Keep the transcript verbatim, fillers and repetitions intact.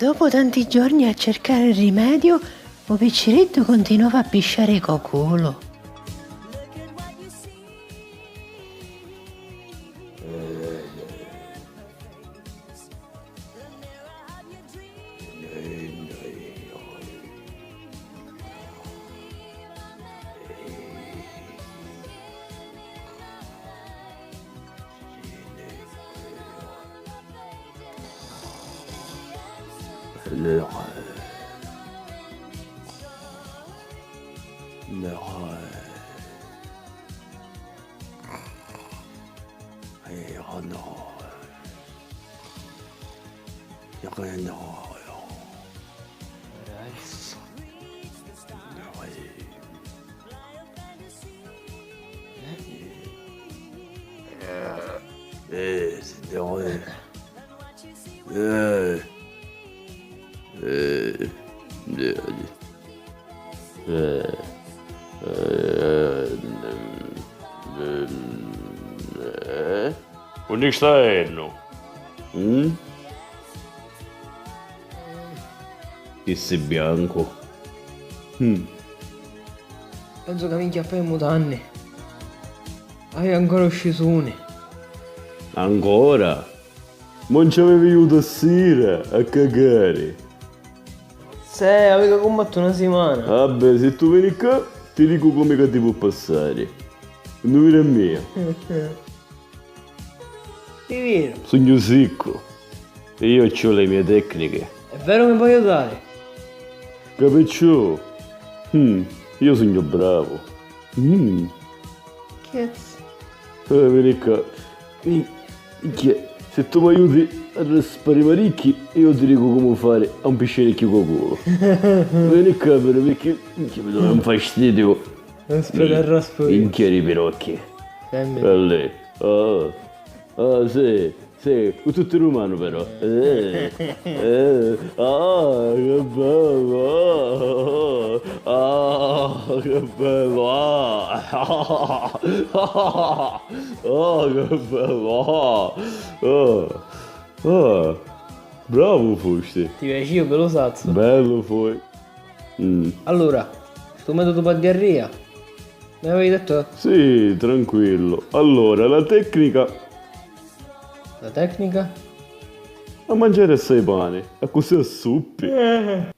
Dopu tanti jorni a cercari rimediu, u picciriddu cuntinuava a pisciari co culu. Eh, si devo dire. Eh, eh, eh, eh, eh, eh. Unni sta jennu? Mm? Chi si biancu? Mm. Pensu ca mi nchiappai i mutanni. Haiu ancora u scisuni. Ancora? Ma 'un ci avevi iutu a sira a cacari? Sè, haiu cacummattu na simana. Vabbè, si tu veni ccà, ti dicu comu ca ti pu passari. Nun viri a mia. Di viru? Sugnu siccu. Io c'ho le mie tecniche. È vero mi puoi aiutare? Capicciu? Mm, io sugnu bravu. Mm. Cazzo. Eh, veni ccà. Mi-, minchia, se tu m'aiuti a raspari i maricchi, io ti dicu comu fari a un pisciarecchiu co culu. Veni ccà, però, perché minchia mi dai un fastidio. Aspetta, mi-, raspu io. Minchia di pirocchi. Femmini. Allè. Ah, ah, sì. Sì, cu tuttu lu manu però. Eh, eh, ah, che bellu, ah, ah, ah, che bellu, ah, ah, che bellu, ah, ah, ah. Bravu fusti. Ti piacìu, bellu sazzu. Bellu fui. Mm. Allura, stu metodu pâ diarria, mi avevi dettu? Sì, tranquillu. Allura, la tecnica. La tecnica? A mangiari assai pani, accussì assuppi. Eh.